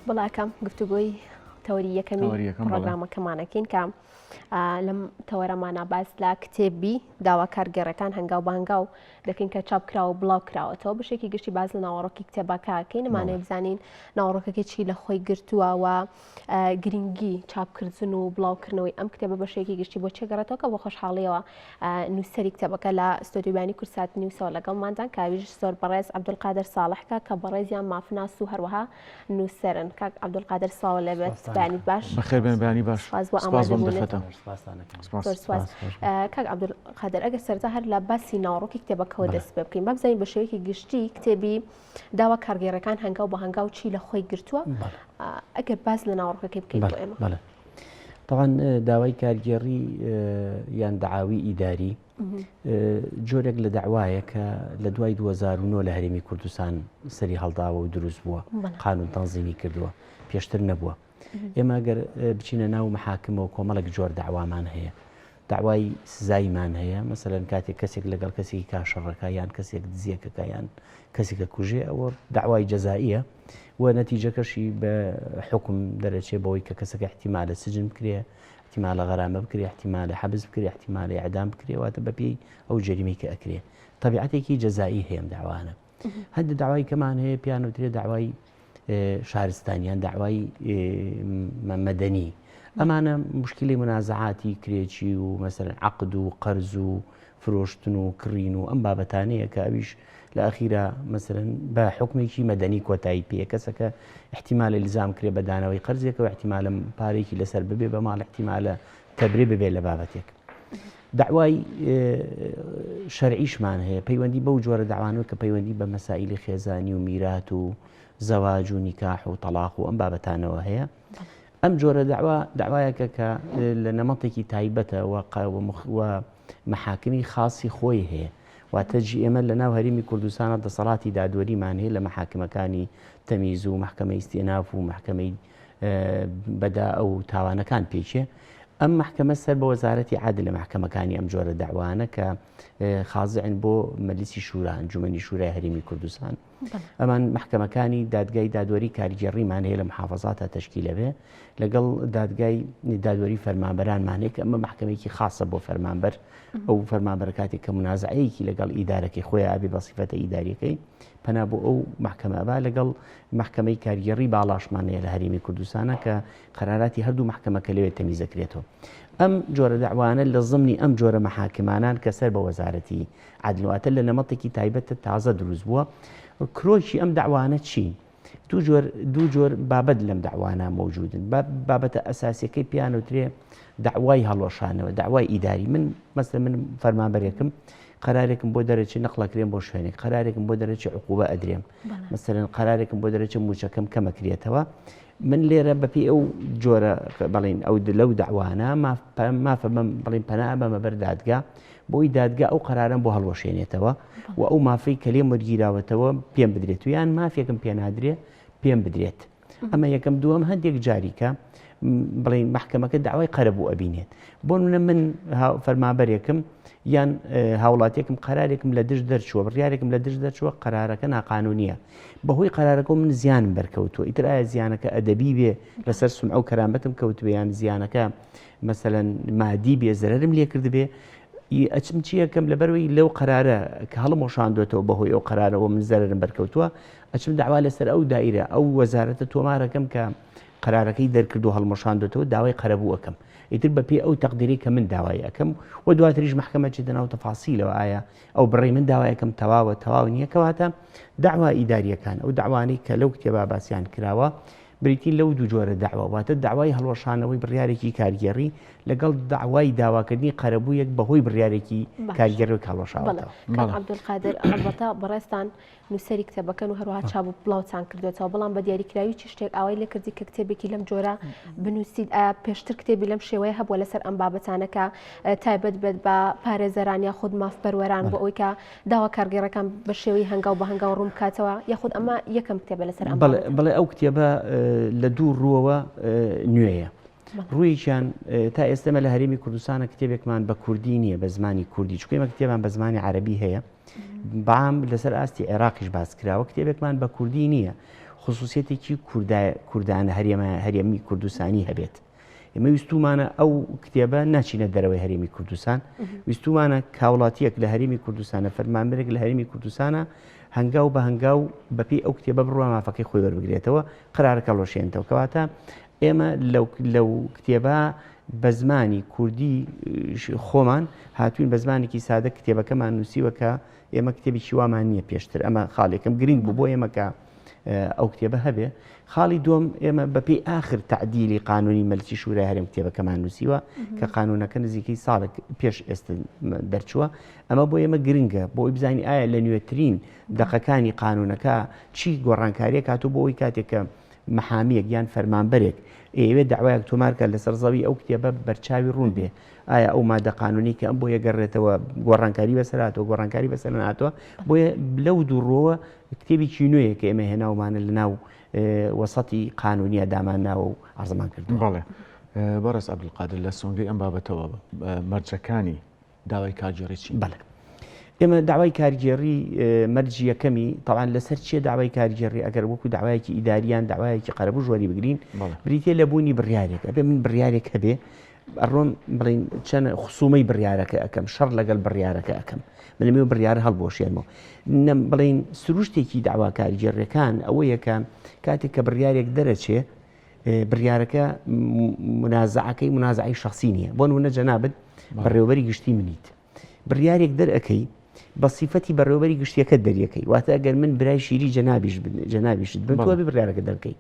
بەڵاکەم گفتوگۆی تەوەری یەکەمی پرۆگرامەکەمانەکەین کە لەم تەوەرەمانە باس لە کتێبی داوا کارگێڕەکان هەنگاو بانگاو دەکەین کە چاپ کراوە بڵاو کراوەتەوە بەشێکی گشتی باز لە ناوەڕۆکی کتێبەکەکەین نمانەیە بزانین ناوەڕۆکەکەی چی لە خۆی گرتووە و گرنگی چاپکردن و بڵاوکردنەوەی ئەم کتێبە بە شێوەیەکی گشتی بۆ چێ گەڕێتەوە کە بۆ خۆشحاڵیەوە نووسەری کتێبەکە لە ستۆدیۆی کوردسات نیوسەوە لەگەڵماندان کاویش زۆر بەڕێز عەبدولقادر ساڵح کە کە بەڕێزیان مافناس و هەروەها نووسەرن کاک عەبدولقادر سڵاو لێبێت بەیانیت باش بەخێر بێن بەیانی باش سپاس بۆ سپاس بۆم ئامادەبوونت دەرفەتە سپاس زۆر سپاس کاک عەبدولقادر ئەگەر سەرەتا هەر لە باسی ناوەڕۆکی کتێبەکەوە دەست پێ بکەین با بزانین بە شێوەیەکی گشتی کتێبی داوا کارگێڕەکان هەنگاو بە هەنگاو چی لە خۆی گرتووە ئەگەر باس لە ناوەڕۆکەکەی بکەیت بۆ ئێمە. بەڵێ تەوان داوای کارگێڕی یان دەعاوی ئیداری جۆرێک لە داوایە کە لە دوای 2009 لە هەرێمی کوردستان سەری هەڵداوە و دروست بووە قانون تەنزیمی کردووە پێشتر نەبووە ئێمە گەر بچینە ناو محاکمەوە کۆمەڵێک جۆر داوامان هەیە داوای سزاییمان هەیە مەسەلەن کاتێک کەسێک لەگەڵ کەسێکی کا شەڕەکە یان کەسێک دزیەکەکە یان کەسێکە کوژێ ئەوە داوای جەزائیە و نەتیجەکەشی بە حکم دەرەچێ بەوەی کە کەسەکە احتیمالە سجن بکرێ احتیمالە غەرامە بکرێ احتیمالە حەبس بکرێ احتیمالە ئیعدام بکرێ واتە بەپێی ئەو جەریمەی کە ئەکرێ تەبیعەتێکی جەزایی هەیە ئەم داوانە هەندێک داوای کەمان هەیە پیان وترێ داوای شارستانیان داوای مەدەنی ئەمانە مشکلی منازعاتی کرێچی و مەسەرەن عقد و قەرز و فرۆشتن و کڕین و ئەم بابەتانەیە کە ئەویش لە ئەخیرا مەسەرەن بە حکمێکی مەدەنی کۆتایی پێ کەسەکە احتیمالە لزام کرێ بە دانەوەی قەرزێکەوە احتیمالم پارێکی لەسەر ببێ بە ماڵ احتیمالە تەبرێ ببێ لە بابەتێک. دەعوای شەرعیشمان هەیە پەیوەندی بەو جۆرە دەعوانەوە کە پەیوەندی بە مەسائیلی خێزانی و میرات و زەواج و نیکاح و تەلاق و ئەم بابەتانەوە هەیە ئەم جۆرە دەعوا دەعوایەکە کە لە نەمەتێکی تایبەتە و محاکمی خاصی خۆی هەیە واتە جی ئێمە لە ناو هەرێمی کوردستانە دەسەڵاتی دادوەریمان هەیە لە محاکمەکانی تەمیز و محکمە ئیستیناف و محکمەی بەدا ئەو تاوانەکان پێکێ ئەم مەحکەمە سەر بە وەزارەتی عادل لە مەحکەمەکانی ئەم جۆرە دەعوانە کە خازعن بۆ مەجلیسی شورا ئەنجومەنی شورای هەرێمی کوردستان ئەمان مەحکەمەکانی دادگای دادوەری کارگێڕیمان هەیە لە محافظاتە تەشکیلە بێ لەگەڵ دادگای دادوەری فەرمانبەرانمان هەیە کە ئەمە مەحکەمێکی خاصە بۆ فەرمانبەر ئەو فەرمانبەر کاتێک کە منازعەیەکی لەگەڵ ئیدارەکەی خۆی ئابێ بە سیفەتە ئیداریەکەی پەنا بۆ ئەو مەحکەمە ئەبا لەگەڵ مەحکەمەی کارگێڕی باڵاشمان هەیە لە هەرێمی کوردستانە کە قەراراتی هەردوو مەحکەمەکە لەوێ تەمیزەکرێتەوە ئەم جۆرە دەعوانە لە زمنی ئەم جۆرە مەحاکمانان کە سەر بە وەزارەتی عەدل واتە لە نەمەتێکی تایبەتە تازە دروست بووە کرۆکی ئەم دەعوانە چین دوو جۆر دوو جۆر بابەت لەم دەعوانە مەوجودن بابەتە ئەساسیەکەی پیان وترێ دەعوای هەڵوەشانەوە دەعوای ئیداری من مەسە من فەرمانبەرێکم قەرارێکم بۆ دەرەچێ نەقڵەکرێم بۆ شوێنێک قەرارێکم بۆ دەرەچێ عقوبە ئەدرێم مەسەرەن قەرارێکم بۆ دەرەچێ موچەکەم کەمەکرێتەوە من لێرە بەپی ئەو جۆرە بەڵین ئەو لەو داوانە مافە بم بڵین پەنا بەمە بەر دادگا بۆی دادگا ئەو قەرارم بۆ هەڵوەشێنێتەوە و ئەو مافەی کە لێم وەرگیراوەتەوە پێم بدرێت و یان مافێکم پێنادرێ پێم بدرێت. ئەمە یەکەم دووەم هەندێک جاریکە بڵین محکەمەکە داوای قەرەبوو ئەبینێت بۆ نمونە من فەرمابەرێکم یان هاوڵاتێکم قەرارێکم لە دژ دەرچووە بڕیارێکم لە دژ دەرچووە قەرارەکە ناقانونیە بەهۆی قەرارەکە من زیانم بەرکەوتووە ئیتر ئایا زیانەکە ئەدەبی بێ لەسەر سمعە و کەرامەتم کەوتبێ یان زیانەکە مەسەلەن مادی بێ زەرەرم لێ کردبێ ئەچم چیەکەم لەبەرەوەی لەو قەرارە کە هەڵم وەشاندوێتەوە بەهۆی ئەو قەرارەوە من زەرەرم بەرکەوتووە ئەچم داوا لەسەر ئەو دایرە ئەو وەزارەتە تۆمارەکەم کە قەرارەکەی دەرکرد و هەڵمەشاندوێتەوە داوای قەرەبوو ئەەکەم ئیتر بەپێی ئەو تەقدیری کە من داوای ئەەکەم و دواتریش محکەمە چێتە ناو تەفاسیلەوە ئایا ئەو بڕی من داوایەکەم تەواوە تەواو نییە کەواتە داوا ئیداریەکان ئەو داوانەی کە لەو کتێبا باسییان کراوە بریتین لەو دوو جۆرە دەعوا، واتە دەعوای هەڵوەشانەوەی بڕیارێکی کارگێڕی لەگەڵ دەعوای داواکردنی قەرەبوویەک بەهۆی بڕیارێکی کارگێڕی کە هەڵوەشاوەتەوە. کاک عەبدولقادر، ئەڵبەتە بەڕێزتان نووسەری کتێبەکەن و هەروەها چاپ و بڵاوتان کردووەتەوە، بەڵام بە دیاریکراوی چ شتێک ئاوای لێ کردی کە کتێبێکی لەم جۆرە بنووسیت؟ ئایا پێشتر کتێبی لەم شێوەیە هەبووە لەسەر ئەم بابەتانە کە تایبەت بێت بە پارێزەران یاخود مافپەروەران بۆ ئەوەی کە داوا کارگێڕەکان بە شێوەی هەنگاو بە هەنگاو ڕوون بکاتەوە یاخود ئەمە یەکەم کتێبە لەسەر ئەم بەڵێ بەڵێ ئەو کتێبە لە دوو ڕووەوە نوێیە ڕوویەکیان تا ئێستەمە لە هەرێمی کوردستانە کتێبێکمان بە کوردی نییە بە زمانی کوردی چکێمە کتێبان بە زمانی عەربی هەیە بام لەسەر ئاستی عێراقیش باس کراوە کتێبێکمان بە کوردی نییە. خصوصیەتێکی کوردانە هەرێمی کوردستانی هەبێت. ئێمە ویستومانە ئەو کتێبە ناچینە دەرەوەی هەرێمی کوردستان ویستومانە کاوڵاتیەک لە هەرێمی کوردستانە فەرمانبەرێک لە هەرێمی کوردستانە هەنگاو بە هەنگاو بەپێی ئەو کتێبە بڕوا مافەکەی خۆی وەربگرێتەوە قرارەکە ڵۆشێنتەوە کەواتە ئێمە لەو کتێبە بە زمانی کوردی خۆمان هاتوین بە زمانێکی سادە کتێبەکەمان نووسیوە کە ئێمە کتێبێکی وامان نییە پێشتر ئەمە خاڵێکم گرنگ بوو بۆ ئێمە کە ئەو کتێبە هەبێ خاڵی دوم ئێمە بەپێی ئاخر تعدیلی قانونی مەلسی شورای هەرێم کتێبەکەمان نووسیوە کە قانونەکە نزیکەی ساڵێک پێش ئێستا دەرچووە ئەمە بۆ ئێمە گرنگە بۆ ئەوی بزانین ئایا لە نوێترین دەقەکانی قانونەکە چی گۆڕانکاریەک هاتوو بۆ ئەوی کاتێک کە محامیەک یان فەرمانبەرێک ئەیەوێت داوایەک تۆمارکە لەسەر زەوی ئەو کتێبە بەرچاوی ڕوون بێ ئایا ئەو مادە قانونی کە ئەم بۆیە گەڕێتەوە گۆڕانکاری بەسەر هاتووە گۆڕانکاری بەسەر ناتوە بۆیە لەو دووڕەوە کتێبێکی نوێیە کە ئێمە هێناومانە لە ناو وەسەتی قانونیە دامان ناوە و عەرزمان کردووە. بەڵێ بەڕێز عەبدولقادر لە سۆنگەی ئەم بابەتەوە مەرجەکانی داوای کارگێڕی چین؟ بەڵێ ئێمە داوای کارگێڕی مەرجی یەکەمی تەوان لەسەر چیە داوای کارگێڕی ئەگەر وەکو داوایەکی ئیداریان داوایەکی قەرەبوو ژوەری بگرین بریتە لە بوونی بڕیارێک ئەبێ من بڕیارێک هەبێ ئەڕۆم بڵین چەند خسومەی بڕیارەکە ئەەکەم شەڕ لەگەڵ بڕیارەکە ئەەکەم منەمێ بڕیار هەڵبۆشێنمەوە نەم بڵین سروشتێکی داواکارگێڕیەکان ئەوەیە کە کاتێک کە بڕیارێک دەرەچێ بڕیارەکە منازعەکەی منازعی شخصی نییە بۆ نمونە جەنابت بەڕێوبەری گشتی منیت بڕیارێک دەرەکەی بە سیفەتی بەڕێوبەری گشتیەکە دەریەکەی واتە ئەگەر من برای شیری جەنابیش جەنابیشت بن تۆ بڕیارەکە دەرکەی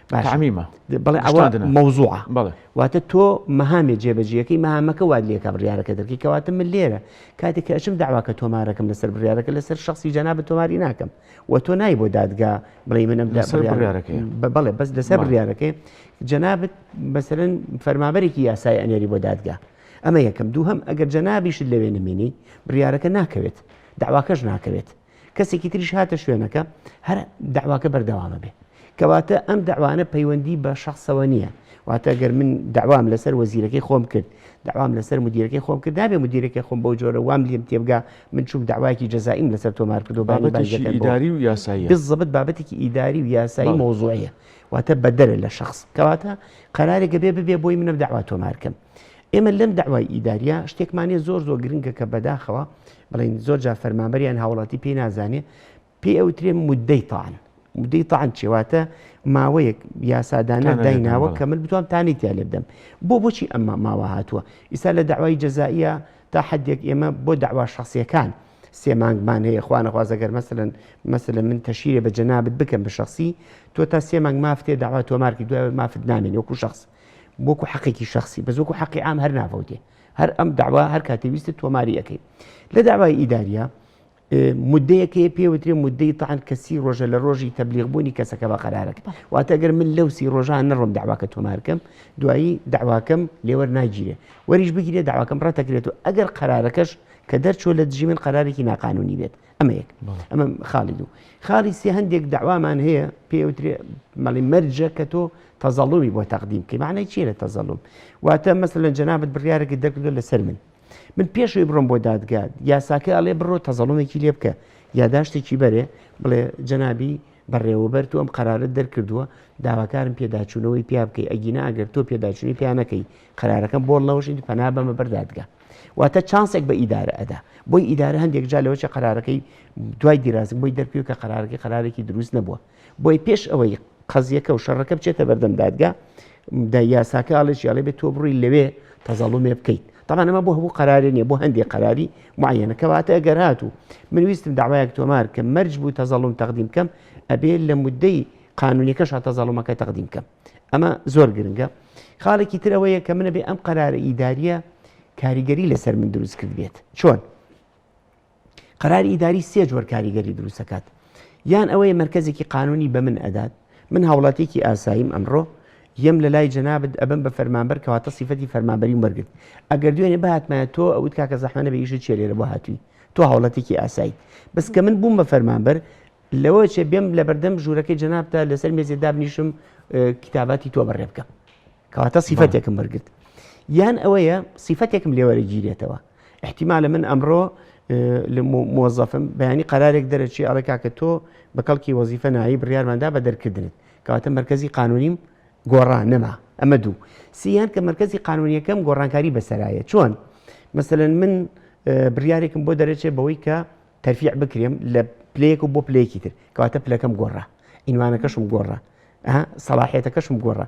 تعمیمە بەڵێ ئەوە مەوزوعە واتە تۆ مەهامێ جێبەجێەکەی مەهامەکە وات لێکە بڕیارەکە دەرکەی کەواتە من لێرە کاتێک کە ئەچم داواکە تۆمارەکەم لەسەر بڕیارەکە لەسەر شخصی جەنابت تۆماری ناکەم و تۆ نای بۆ دادگا بڵێ منم بڕیارەکەی بەڵێ بەس لەسەر بڕیارەکەی جەنابت مەسەرەن فەرمابەرێکی یاسای ئەنێری بۆ دادگا ئەمە یەکەم دووهەم ئەگەر جەنابیشت لەوێ نمێنی بڕیارەکە ناکەوێت داواکەش ناکەوێت کەسێکی تریش هاتە شوێنەکە هەر داواکە بەردەوامە بێ کەواتە ئەم داوانە پەیوەندی بە شخصەوە نییە واتە گەر من داوام لەسەر وەزیرەکەی خۆم کرد داوام لەسەر مدیرەکەی خۆم کرد نابێ مدیرەکەی خۆم بەو جۆرە وام لێم تێبگا من چوم داوایەکی جەزائیم لەسەر تۆمار کردو بابەتێکی ئیداری و یاسایی بالضبط بابەتێکی ئیداری و یاسایی مەوزوعیە واتە بەدەرە لە شخص کەواتە قەرارێکە بێ ببێ بۆی منم داوا تۆمارکەم ئێمە لەم داوای ئیداریە شتێکمانە زۆر زۆر گرنگە کە بەداخەوە بڵین زۆر جار فەرمانبەر یان هاوڵاتی پێی نازانێ پێی ئەوترێ مدەی تاعن مدەی تاعن چێواتە ماوەیەک یاسادانە دایناوە کە من بتوام تانی تیا لێ بدەم بۆ بۆچی ئەمە ماوە هاتووە ئیسا لە داوای جەزائیە تا حدێک ئێمە بۆ داوا شخصیەکان سێ مانگمان هەیە خوانەخوازە گەر مەسەلەن مەسەلەن من تەشیرێ بە جەنابت بکەم بە شخصی تۆ تا سێ مانگ مافتێ داوا تۆمارکی دوای مافت نامێنێ وەکو شخص وەکو حەقێکی شخصی بەس وەکو حەقی عام هەر نافەوتێ هەر ئەم داوا هەر کاتێ ویستت تۆماری ئەەکەی لە داوای ئیداریە مدەیەک هەیە پێ وترێ مدەی تەعن کە سی ڕۆژە لە ڕۆژی تەبلیغ بوونی کەسەکە بە قەرارەکە واتە گەر من لەو سی ڕۆژان نەڕۆم داواکە تۆمارکەم دوایی داواکەم لێوەر ناگیرێ وەریش بگیرێ داواکەم ڕەتەکرێت و ئەگەر قەرارەکەش کە دەرچوە لە دژی من قەرارێکی ناقانونی بێت ئەمە یەک ئەمە خاڵی دوو خاڵی سێ هەندێک داوامان هەیە پێوترێ مەڵی مەرجە کە تۆ تەزەڵومی بۆ تەقدیم بکەی معنای چییە لە تەزەڵوم واتە مەسەلەن جەنابت بڕیارێکی دەرکردووە لەسەر من من پێشەوەی بڕۆم بۆ دادگا یاساکە ئەڵێ بڕۆ تەزەڵومێکی لێ بکە یاداشتێکی بەرێ بڵێ جەنابی بەڕێوەبەر تۆ ئەم قەرارت دەرکردووە داواکارم پێداچوونەوەی پیا بکەی ئەگینا ئەگەر تۆ پێداچوونی پیا نەکەی قەرارەکەم بۆ لەوەشی پەنا بەمە بەر دادگا واتە چانسێک بە ئیدارە ئەدا بۆی ئیدارە هەندێک جا لەوەچە قەرارەکەی دوای دیرازم بۆی دەرکەوێت کە قەرارەکەی قەرارێکی دروست نەبووە بۆی پێش ئەوەی قەزیەکە و شەڕەکە بچێتە بەردەم دادگا دا یاساکە ئاڵێکی ئەڵێ بێت تۆ بڕی لەوێ تەزەڵومێ بکەیت طبعا ئەمە بۆ هەموو قەرارێ نییە بۆ هەندێک قەراری معەنە کەواتە ئەگەر هاتوو من ویستم داوایەک تۆمار کە مەرج بوو تەزەڵوم تەقدیم بکەم ئەبێ لە مدەی قانونیەکەش تەزەڵومەکە تەقدیم بکەم ئەمە زۆر گرنگە خاڵێکی تر ئەوەیە کە منە بێ ئەم قەرارە ئیداریە کاریگەری لەسەر من دروست کرد بێت چۆن قەراری ئیداری سێ جۆر کاریگەری دروست دەکات یان ئەوەیە مەرکەزێکی قانونی بە من ئەدات من هاوڵاتیەکی ئاساییم ئەمڕۆ یەم لە لای جەنابت ئەبم بە فەرمانبەر کەواتە سیفەتی فەرمانبەریم وەرگرت ئەگەر دوێنێ بهاتمایە تۆ ئەوت کاکە زەحمە نەبێ ئیشت چیە لێرە بۆ هاتووی تۆ هاوڵاتیەکی ئاسایی بەس کە من بووم بە فەرمانبەر لەوە چێ بێم لە بەردەم ژوورەکەی جەنابتا لەسەر مێزێ دابنیشم کتاباتی تۆ بەڕێ بکەم کەواتە سیفەتێکم وەرگرت یان ئەوەیە سیفەتێکم لێوەرەگیرێتەوە احتیمالە من ئەمڕۆ مۆزەفم بەیانی قەرارێک دەرەچی ئەڵێ کاکە تۆ بە کەڵکی وەزیفە نایی بڕیارماندا بە دەرکردنت کەواتە مەرکەزی قانونیم گۆڕا نەما ئەمە دوو سیان کە مەرکەزی قانونیەکەم گۆڕانکاری بەسەرایە چۆن مەسەلەن من بڕیارێکم بۆ دەرەچێ بەوەی کە تەرفیع بکرێم لە پلەیەک و بۆ پلەیەکی تر کەواتە پلەکەم گۆڕا ئینوانەکەشم گۆڕا سەڵاحیەتەکەشم گۆڕا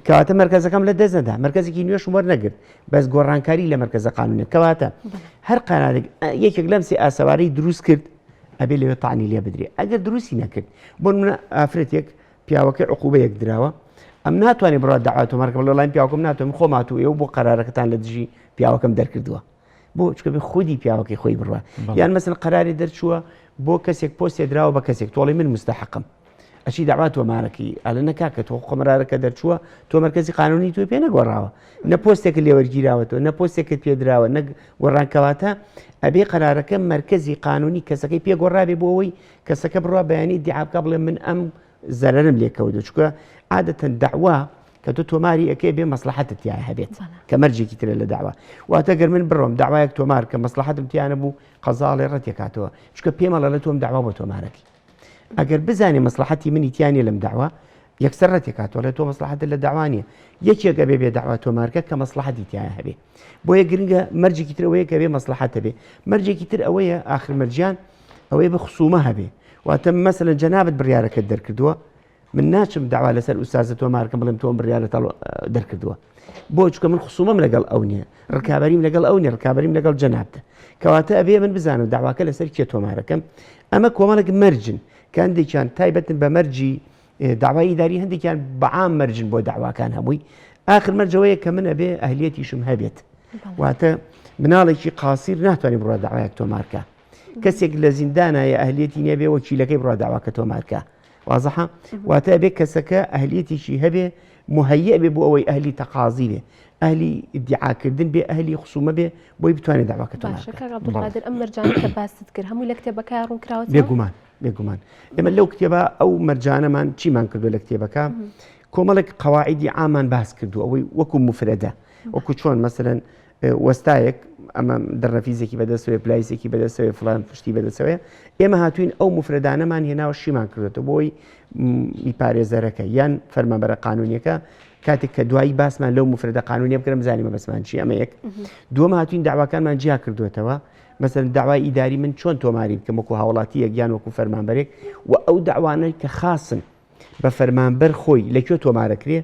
کەواتە مەرکەزەکەم لە دەست نەدا مەرکەزێکی نوێشم وەرنەگرت بەس گۆڕانکاری لە مەرکەزە قانونە کەواتە هەر قەرارێک یەکێک لەم سێ ئاسەوارەی دروست کرد ئەبێ لەوێ تانی لێ بدرێ ئەگەر دروستی نەکرد بۆ نمونە ئافرەتێک پیاوەکەی عقوبەیەک دراوە ئەم ناتوانێت بڕات داوای تۆمارکە بڵێ ڵایم پیاوکەم ناتوانم خۆم هاتوو ئێوە بۆ قەرارەکەتان لە دژی پیاوەکەم دەرکردووە بۆ چکە بێ خودی پیاوەکەی خۆی بڕوا یان مەسن قەراری دەرچووە بۆ کەسێک پۆستێ دراوە بە کەسێک تۆڵی من مستحقم ئەچی داوا تۆمارەکەی ئەلە نەکاکە تۆ قەرارەکە دەرچووە تۆ مەرکەزی قانونی تۆی پێ نەگۆڕاوە نە پۆستێک لێوەرگیراوەتەوە نە پۆستێکت پێدراوە نە گۆڕانکەواتە ئەبێ قەرارەکە مەرکەزی قانونی کەسەکەی پێ گۆڕابێ بۆ ئەوەی کەسەکە بڕوا بەیانی دیعابکە بڵێ من ئەم زەرەرم لێکەوتو چکە عادەتەن داوا کە تۆ تۆماری ئەەکەی بێ مەسلحەتت تیا هەبێت کە مەرجێکی ترە لە داوا واتە گەر من بڕۆم داوایەک تۆمار کە مەسلحەتم تیانە بوو قەزاڵێ ڕەتێکاتەوە چکە پێمەڵە لە تۆم داوا بۆ تۆمارەکەی ئەگەر بزانێ مەسلحەتی منی تیانە لەم داوا یەکسەر ڕەتێکاتەوە لە تۆ مەسلحەت لە داوانە یەکێک ئەبێ بێ داوا تۆمارکە کە مەسلحەتی تیا هەبێ بۆیە گرنگە مەرجێکی تر ئەوەیە کە بێ مەسلحەت هەبێ مەرجێکی تر ئەوەیە ئاخر مەرجیان ئەوەیە بە خسومە هەبێ واتە مەسەلەن جەنابت بڕیارەکەت دەرکردووە من ناچم داوا لەسەر ئوستازە تۆمارکەم بڵێم تۆم بڕیارە دەرکردووە بۆ چکە من خسومەم لەگەڵ ئەو نییە ڕکابەریم لەگەڵ ئەو نیە ڕکابەریم لەگەڵ جەنابتە کەواتە ئەبێ من بزانم داواکە لەسەر کێ تۆمارەکەم ئەمە کۆمەڵێک مەرجن کە هەندێکیان تایبەتن بە مەرجی داوای ئیداری هەندێکیان بەعام مەرجن بۆ داواکان هەمووی ئاخر مەرجەوەیە کە من ئەبێ ئەهلیەتیشم هەبێت واتە مناڵێکی قاسیر ناتوانێت بڕوا داوایەک تۆمارکە کەسێک لە زیندانە یا ئەهلیەتی نییە بێ وەکیلەکەی بڕوا داواکە تۆمارکە وازحە واتە ئەبێ کەسەکە ئەهلیەتێکی هەبێ مهەیە بێ بۆ ئەوەی ئەهلی تەقازی بێ ئەهلی ئیدعاکردن بێ ئەهلی خسومە بێ بۆی بتوانێت داواکە تۆمار باشە کاک عەبدولقادر ئەم مەرجانە کە باست کرد هەمووی لە کتێبەکە ڕوون کراوەتەوە بێگومان بێگومان ئێمە لەو کتێبە ئەو مەرجانەمان چیمان کردو لە کتێبەکە کۆمەڵێک قەواعیدی عامان باس کردو ئەوەی وەکو مفرەدە وەکو چۆن مەسەرەن وەستایەک ئەمە دەرنەفیزێکی بەدەستەوەی پلایسێکی بەدەستەوەی فلان پشتی بەدەستەوەی ئێمە هاتوین ئەو مفرەدانەمان هێناوە شیمان کردێتەوە بۆی پارێزەرەکە یان فەرمانبەرە قانونیەکە کاتێک کە دوایی باسمان لەو مفرەدە قانونیە بکرم زانانی مەبەسمان چی ئەمە یەک دووەم هاتوین داواکانمان جیا کردوێتەوە مەسەلەن داوای ئیداری من چۆن تۆماری بکەم وەکو هاوڵاتیەک یان وەکو فەرمانبەرێک و ئەو داوانەی کە خاصن بە فەرمانبەر خۆی لە کوێ تۆمارەکرێ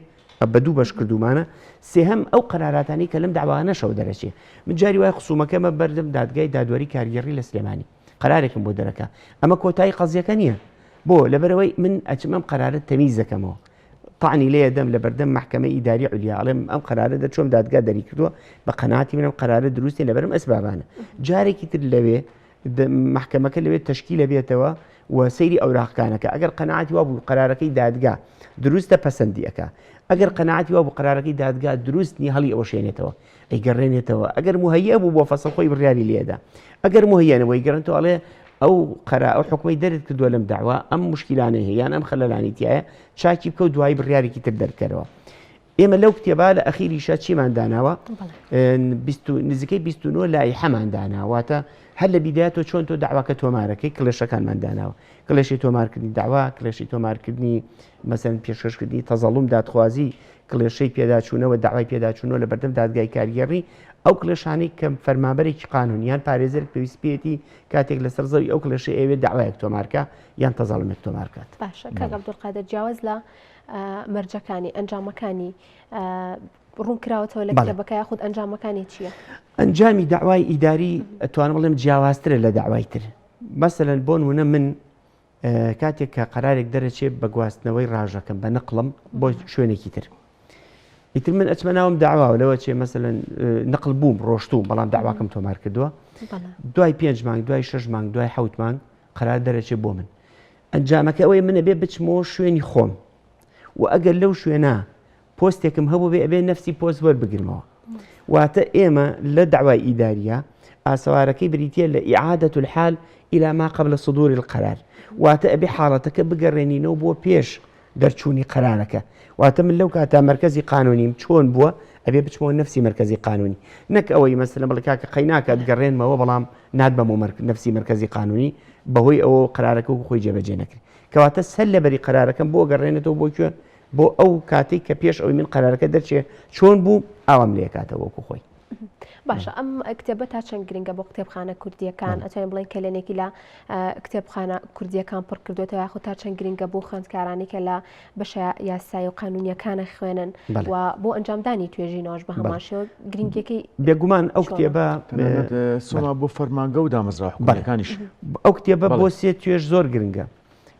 بە دوو بەش کردومانە سێهەم ئەو قەراراتانی کە لەم داوانەشەوە دەرەچێ من جاری وای خسومەکەمە بەردەم دادگای دادوەری کارگێڕی لە سلێمانی قەرارێکم بۆ دەرەکە ئەمە کۆتایی قەزیەکە نییە بۆ لەبەرەوەی من ئەچم ئەم قەرارە تەمیز دەکەمەوە تەعنی لێ دەم لە بەردەم مەحکەمەی ئیداری عولیا ئەڵێم ئەم قەرارە دەرچووم دادگا دەری کردووە بە قەناعەتی من ئەم قەرارە دروست نیە لەبەرم ئەسبابانە جارێکی تر لەوێ مەحکەمەکە لەوێ تەشکیلە بێتەوە و سەیری ئەوراقەکانەکە ئەگەر قەناعەتی وابوو قەرارەکەی دادگا دروستە پەسەندی ئەکا ئەگەر قەناعەتی وابوو قەرارەکەی دادگا دروست نیە هەڵی ئەوەشێنێتەوە ئەیگەڕێنێتەوە ئەگەر مهەیە بوو بۆ فەسڵ خۆی بڕیاری لێدا ئەگەر مهەیە نەبوو ئەیگەڕێنێتەوە ئەڵێ ئەو قەرا ئەو حکومەی دەرت کردووە لەم داوا ئەم مشکلانەی هەیە یان ئەم خەلەلانی تایە چاکی بکە و دوایی بڕیارێکی تر دەرکەرەوە ئێمە لەو کتێبا لە ئەخیریشە چیمان داناوە نزیکەی 29 لایحەمان دانا واتە هەر لە بیدایەتەوە چۆن تۆ داواکە تۆمارەکەی کلێشەکانمان داناوە کلێشی تۆمارکردنی داوا کلێشی تۆمارکردنی مەسەن پێشکەشکردنی تەزەڵوم دادخوازی کڵێشەی پێداچوونەوە، دەعوای پێداچوونەوە لە بەردەم دادگای کارگێڕی، ئەو کڵێشانەی کە فەرمانبەرێکی قانوون یان پارێزەرێک پێویست پێیەتی کاتێک لەسەر زەوی ئەو کڵێشەی ئەیەوێت دەعوایەک تۆمار کا یان تەزەڵومێک تۆمار بکات. باشە کاک عەبدولقادر جیاواز لە مەرجەکانی ئەنجامەکانی ڕوون کراوەتەوە لە کتێبەکە یاخود ئەنجامەکانی چییە؟ ئەنجامی دەعوای ئیداری ئەتوانم بڵێم جیاوازترە لە دەعوای تر. مەسەلەن بۆ نموونە من کاتێک کە قەرارێک دەرەچێ بە گواستنەوەی ڕاژەکەم بە نقڵم بۆ شوێنێکی تر ئیتر من ئەچمە ناوم داواوە لەوە چێ مەسەن نقل بووم ڕۆشتوم بەڵام داواکەم تۆمار کردووە دوای پێنج مانگ دوای شش مانگ دوای حوت مانگ قرار دەرەچێ بۆ من ئەنجامەکە ئەوەی منە بێ بچمەوە شوێنی خۆم و ئەگەر لەو شوێنە پۆستێکم هەبوو بێ ئەبێ نەفسی پۆست وەربگرمەوە واتە ئێمە لە داوای ئیداریە ئاسەوارەکەی بریتە لە ئیعادەت الحال إلى ما قبل صدور القرار واتە ئەبێ حاڵەتەکە بگەڕێنینەوە بۆ پێش دەرچوونی قەرارەکە واتە من لەو کاتا مەرکەزی قانونیم چۆن بووە ئەبێ بچمەوە نەفسی مەرکەزی قانونی نەک ئەوەی مەسەلەن بڵێ کاکە قەیناکە گەڕێنمەوە بەڵام ناتبەمەوە نەفسی مەرکەزی قانونی بەهۆی ئەوە قەرارەکە وەکو خۆی جێبەجێ نەکرێ کەواتە سەر لەبەری قەرارەکەم بۆ گەڕێنێتەوە بۆ کوێ بۆ ئەو کاتێک کە پێش ئەوی من قەرارەکە دەرچێ چۆن بوو ئاوام لێکاتەوە وەکو خۆی. باشە ئەم کتێبە تا چەند گرنگە بۆ قوتێبخانە کوردیەکان ئەتوانین بڵێن کەلێنێکی لە کتێبخانە کوردیەکان پڕ کردوێتەوە یاخود تا چەند گرنگە بۆ خوێندکارانی کە لە بەشە یاسایی و قانونیەکانە خوێنن و بۆ ئەنجامدانی توێژینەوەش بە هەمان شێوە گرنگەکەی بێگومان ئەو کتێبە سۆما بۆ فەرمانگە و دامەزراوە حکومیەکانیش ئەو کتێبە بۆ سێ توێژ زۆر گرنگە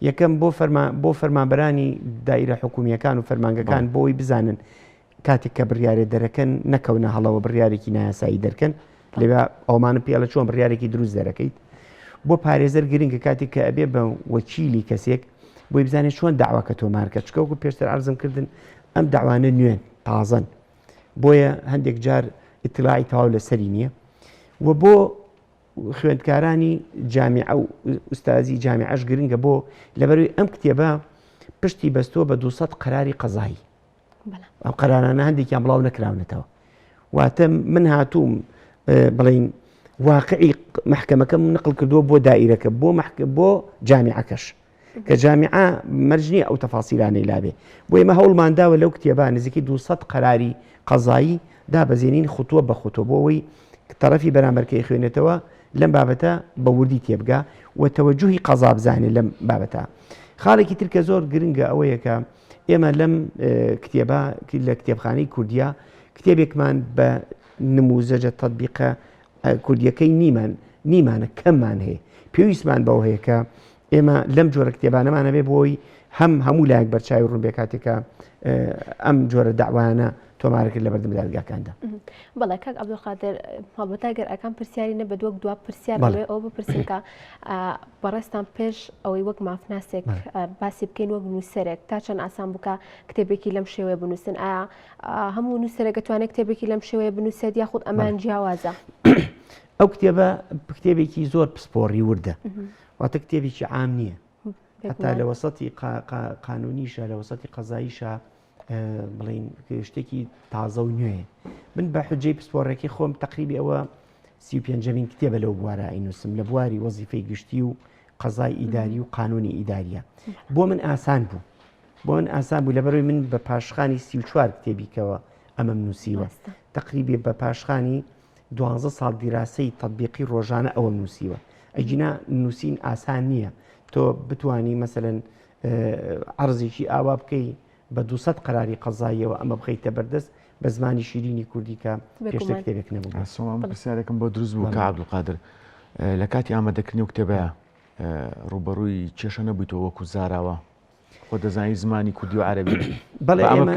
یەکەم بۆ فەرما بۆ فەرمانبەرانی دایرە حکومیەکان و فەرمانگەکان بۆی بزانن کاتێک کە بڕیارێ دەرەکەن نەکەونە هەڵەوە بڕیارێکی نایاسایی دەرکەن لەوێ ئەومانە پێڵە چۆن بڕیارێکی دروست دەرەکەیت بۆ پارێزەر گرنگە کاتێک کە ئەبێ بە وەکیلی کەسێک بۆی بزانێت چۆن داواکە تۆمارکە چکەوەکو پێشتر عرضم کردن ئەم داوانە نوێن تازەن بۆیە هەندێک جار ئیتلاعی تەواو لەسەری نییە و بۆ خوێندکارانی جامیعە و ئوستازی جامیعەش گرنگە بۆ لەبەروی ئەم کتێبە پشتی بەستووە بە 200 قەراری قەزایی ئەم قەرارانە هەندێکیان بڵاو نەکراونەتەوە واتە من هاتووم بڵین واقعی محکەمەکەم نقل کردووە بۆ دائیرەکە بۆ محکە بۆ جامیعەکەش کە جامیعە مەرج نییە ئەو تەفاسیلانەی لابێ بۆ ئێمە هەوڵمان داوە لەو کتێبە نزیکەی 200 قەراری قەزایی دابەزێنین خوتووە بە خوتوە بۆ ئەوەی تەرەفی بەرامبەرکەی خوێنێتەوە لەم بابەتە بە وردی تێبگا و تەوەجوهی قەزا بزانێت لەم بابەتە خاڵێکی تر کە زۆر گرنگە ئەوەیە کە ئێمە لەم کتێبە لە کتێبخانەی کوردیا کتێبێکمان بە نموزەجە تەطبیقە کوردیەکەی نیمان نیمانە کەممان هەیە پێویستمان بەوە هەیە کە ئێمە لەم جۆرە کتێبانەمان هەبێ بۆی هەم هەموو لایەک بەرچاوی ڕوون بێ کاتێکە ئەم جۆرە داوایانە تۆمارە کرد لە بەردەم دادگاکاندا. بەڵێ کاک عەبدولقادر هەڵبەتە گەر ئەکان پرسیاری نەبێت وەک دوا پرسیار بەڵێ ئەوە بپرسم کە بەڕێزتان پێش ئەوەی وەک مافناسێک باسی بکەین وەک نووسەرێک تا چەند ئاسان بکە کتێبێکی لەم شێوەیە بنووسن ئایا هەموو نووسەرێک دەتوانێت کتێبێکی لەم شێوەیە بنووسێت یاخود ئەمان جیاوازە؟ ئەو کتێبە کتێبێکی زۆر پسپۆڕی وردە واتە کتێبێکی عام نییە هەتا لە وەسەتی قانونیشە لە وەسەتی قەزاییشە بڵین شتێکی تازە و نوێ من بە حجەی پسپۆڕێکی خۆم تقریبی ئەوە سی و پێنجەمین کتێبە لەو بوارە ئەینووسم لە بواری وەزیفەی گشتی و قەزای ئیداری و قانونی ئیداریە بۆ من ئاسان بوو بۆ من ئاسان بوو لەبەرەوەی من بە پاشخانی 34 کتێبیکەوە ئەمەم نووسیوە تقریبی بە پاشخانی دوانزە ساڵ دیراسەی تەطبیقی ڕۆژانە ئەوەم نووسیوە ئەگینا نووسین ئاسان نییە تۆ بتانی مەسەلەن عەرزێکی ئاوا بکەی بە 200 قەراری قەزاییەوە ئەمە بخەیتە بەردەست بە زمانی شیرینی کوردی کە پێشتر کتێبێک نەبوو. سۆما من پرسیارێکم بۆ دروست بوو کە عەبدولقادر لە کاتی ئامادەکردنی ئەو کتێبەیە ڕووبەڕووی کێشە نەبوویتەوە وەکو زاراوە خۆ دەزانی زمانی کوردی و عەرەبی بەڵێ ئێمە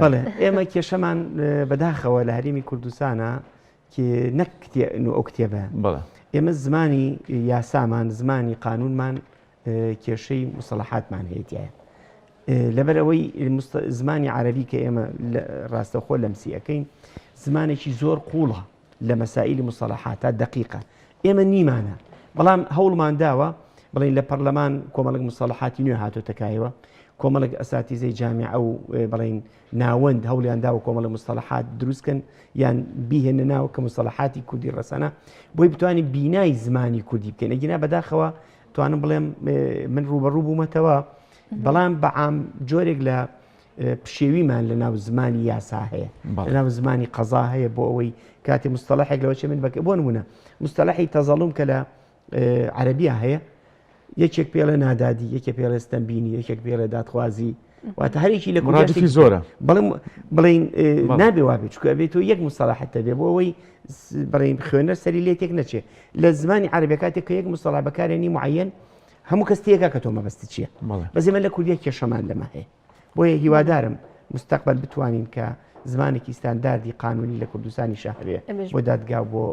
بەڵێ ئێمە کێشەمان بەداخەوە لە هەرێمی کوردستانە نەک ئەو کتێبە ئێمە زمانی یاسامان زمانی قانونمان کێشەی موسەڵەحاتمان هەیە تیایە لەبەر ئەوەی زمانی عەربی کە ئێمە ڕاستەخۆ لەمسی ئەەکەین زمانێکی زۆر قوڵە لە مەسائلی موسەڵەحاتە دقیقە ئێمە نیمانە بەڵام هەوڵمان داوە بڵین لە پەرلەمان کۆمەڵک موسەڵەحاتی نوێ هاتۆتەکایەوە کۆمەڵک ئەساتیزەی جامیعە و بڵین ناوەند هەوڵیان داوە کۆمەڵە مستەڵەحات دروستکەن یان بیهێنە ناو کە مستەڵەحاتی کوردی ڕەسەنە بۆی بتوانین بینای زمانی کوردی بکەین ئەگینا بەداخەوە توانم بڵێم من ڕوبەڕوو بوومەتەوە بەڵام بەعام جۆرێک لە پشێویمان لە ناو زمانی یاسا هەیە لە ناو زمانی قەزا هەیە بۆ ئەوەی کاتی مستەڵحێک لەوە چێ من بەکە بۆ نمونە مستەڵحی تەزەڵوم کە لە عەربیا هەیە یەکێک پێڵێ نادادی یەکێ پێڵێ ستەمبینی یەکێک پێڵێ دادخوازی واتە هەرێکی لە کوردی زۆرە بەڵێ بڵین نابێ وابێ چکە بێت تۆ یەک مستەڵحەتە بێ بۆ ئەوەی بڵین خوێنەر سەری لێ تێک نەچێ لە زمانی عەرەبی کاتێک کە یەک مستەڵح بەکارێنی معەن هەموو کەس تێگا کە تۆ مەبەستی چییە بەس ئێمە لە کوردیە کێشەمان لەمە هەیە بۆیە هیوادارم مستەقبل بتوانین کە زمانێکی ستانداردی قانونی لە کوردستانی شەهرێ بۆ دادگا و بۆ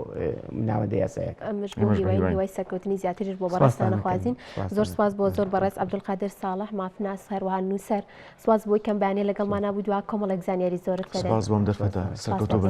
ناوەندە یاسایەکە ئەمەش بۆ هیوای هیوای سەرکەوتنی زیاتریش بۆ بەڕێزتان ئەخوازین زۆر سپاس بۆ زۆر بەڕێز عەبدولقادر ساڵح مافناس هەروەها نووسەر سپاس بۆی کەم بەیانە لەگەڵمانا بوو دوا کۆمەڵێک زانیاری زۆرت پێداین سپاس بۆم دەرفەتە سەرکەوتوو بن.